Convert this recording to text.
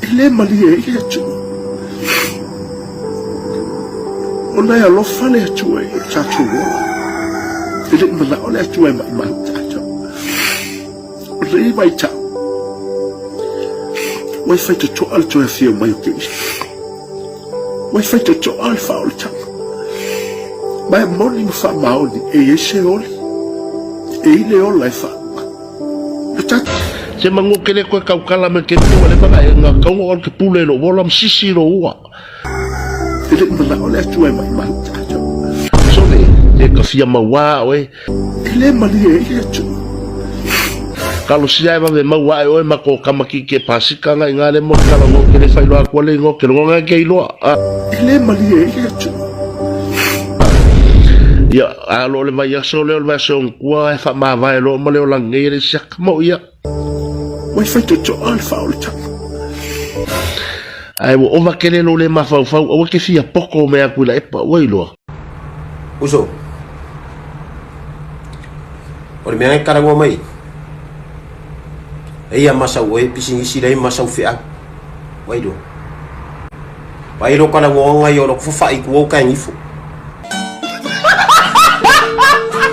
E le malie ai le Atua. Ona e alofa le Atua i lo tatou ola. E le i manao le Atua e maimau tatou. O lenei vaitau, ua e faitotoa le toe afio mai o Keriso. Ua e faitotoa le faaolataga. Ma e moni ma faamaoni e i ai se oli, e i le ola e faauma. Se manu ke le koe kaukala me ke ua le mana e nga kaunga o ke pule lo wola msisi lo ua. E le i manao le Atua e maimau tatou. Sole, e ka fia maua oe. E le malie ai le Atua. Kalosia e vave maua ae oe ma ko kama ki ke pasika nga inga le mo kala ngo ke le whailoa kua le ingo ke longa nga ke iloa. E le malie ai le Atua. Ia, a lo le vaiaso lea o le vaiaso o kua e whaamavae loa ma le olangi nei e le siaka mo ia. Ua i faitotoa le faaolataga. Ae ua ova kele lo le mafaufau aua ke fia poko me aku i la epa, ua iloa. Uso, o le mea e kalaua mai, e ia masau oe pisinisi lai masau feau. Wai do. Wai lo kalaua ngai o lo kufa i kuau ka ngifo.